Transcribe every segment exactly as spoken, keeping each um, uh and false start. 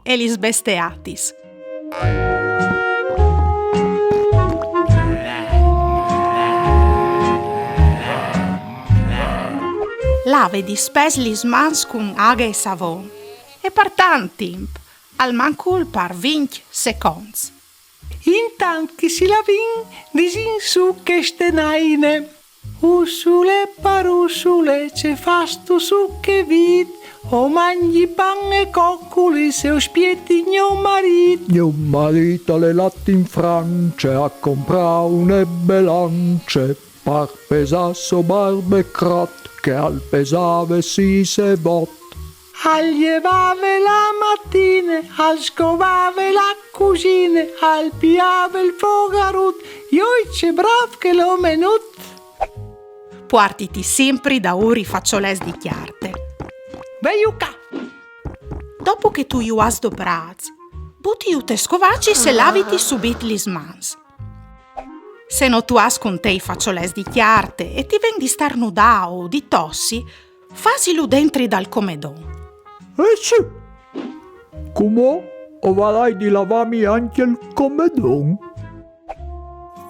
e lis besteatis. Lave dispès lis mans cun aghe e savon, e par tant timp, almancul par vincj seconts. Intant che si lavìn, disìn sù cheste naine. Ursule, parussule, ce fâstu sù chê vît? O mangji pan e coculis, o spieti gno marît. Gno marît al è lât in France a comprâ une belance par pesâ so barbe crot, che al pesave sîs e vot. Al jevave la matine, al scovave la cusine, al piave il fogarut, joi ce brâf chel omenut! Puartiti simpri daûr i façolets di cjarte. Velu ca! Dopo che tu ju âs doprâts, butiju tes scovacis e laviti subit lis mans. Se no tu âs cun te i façolets di cjarte e ti ven di starnudâ o di tossi, fasilu dentri dal comedon. Eh sì! Cumò o varai di lavâmi ancje il comedon.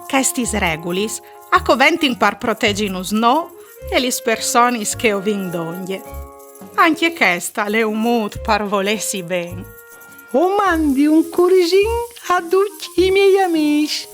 Chestis regulis a coventin par protezinus nô e lis personis che o vin dongje. Ancje chest al è un mût par volêsi ben. O mandi un curisin a ducj i miei amîs.